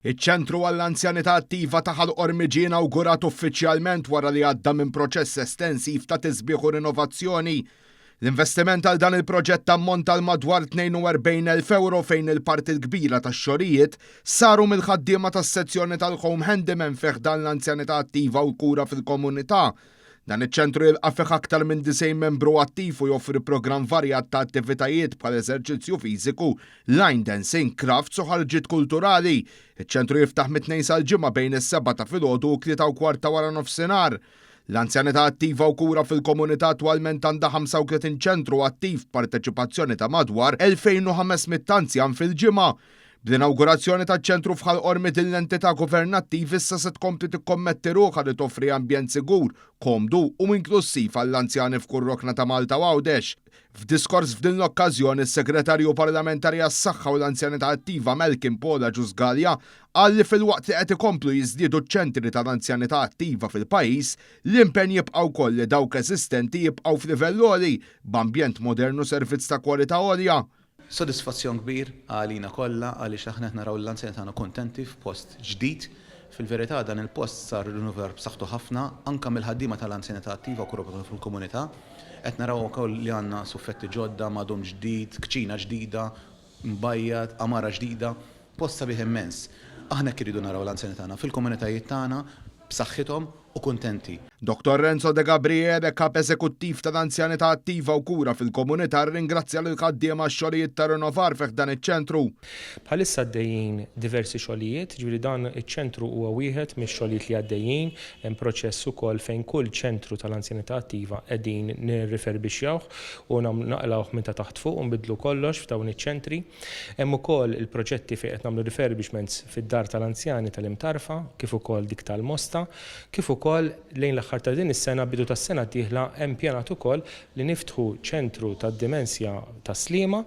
Iċ-Ċentru għall-Anzjanità Attiva ta' Ħal Qormi ġie inawgurat uffiċjalment wara li għadda minn proċess estensiv ta' tisbiħ u rinovazzjoni. L-investiment għal dan il-proġett ammonta għal madwar 42,000 ewro fejn il-parti l-kbira tax-xogħlijiet saru mill-ħaddiema tas-sezzjoni tal-Home Handyman fi ħdan l-Anzjanità Attiva u l-Kura fil-Komunità. Dan iċ-ċentru jilqa' fih aktar minn 90 membru attiv u joffri programm varjat ta' attivitajiet bħal eżerċizzju fiżiku, line dancing, crafts u ħarġiet kulturali. Iċ-ċentru jiftaħ mit-Tnejn sal-Ġimgħa bejn is-sebgħa ta' filgħodu u t-3:15 ta' waranofsinhar. L-anzjanità attiva u kura fil-komunità attwalment għandha 35 ċentru attiv b'parteċipazzjoni ta' madwar 2,500 anzjan fil-ġimgħa. Bl-inawgurazzjoni taċ-ċentru f'Ħal Qormi din l-entità governattiv issa se tkompli tikkommetti ruħha li toffri ambjent sigur, komdu u inklussiv għall-anzjani f'kull rokna ta' Malta u Għawdex. F'diskors f'din l-okkażjoni s-Segretarju Parlamentari għas-Saħħa u l-Anzjanità Attiva Malcolm Paul Agius Galea qal li filwaqt li qed ikomplu jiżdiedu ċ-ċentri tal-anzjanità attiva fil-pajjiż, l-impenn jibqa' wkoll li dawk eżistenti jibqgħu f'livell għoli, b'ambjent modern u servizz ta' kwalità għolja. Sodisfazzjon kbir għalina kollha għaliex aħna qed naraw lill-anzjani tagħna kuntenti f'post ġdid. Fil-verità dan il-post sar rinnovar b'saħħtu ħafna anke mill-ħaddiema tal-anzjanità attiva u kura fil-komunità. Qed naraw ukoll li għandna suffetti ġodda, madum ġdid, kċina ġdida, mbajjad, għamara ġdida. Post sabiħ immens. Aħna hekk irridu naraw l-anzjani tagħna fil-komunitajiet tagħna b'saħħithom u kuntenti. Dottor Renzo Degabriele, Kap Eżekuttiv tal-Anzjanità Attiva u Kura fil-Komunità rringrazzja lill-ħaddiema għax-xogħlijiet ta' rinnovar fi ħdan iċ-ċentru. Bħalissa għaddejjin diversi xogħlijiet, jiġifieri dan iċ-ċentru huwa wieħed mix-xogħlijiet li għaddejjin. Hemm proċess ukoll fejn kull ċentru tal-anzjanità attiva qegħdin nirriferbixjawh u naqlgħuh minn ta' taħt fuq u nbiddlu kollox f'dawn iċ-ċentri. Hemm ukoll il-proġetti fejn qed nagħmlu refurbishments fid-dar tal-anzjani tal-Imtarfa kif ukoll dik tal-Mosta, kif ukoll lejn l-aħħar ta' din is-sena, bidu tas-sena d-dieħla hemm pjanat ukoll li niftħu ċentru tad-dimensja Tas-Sliema.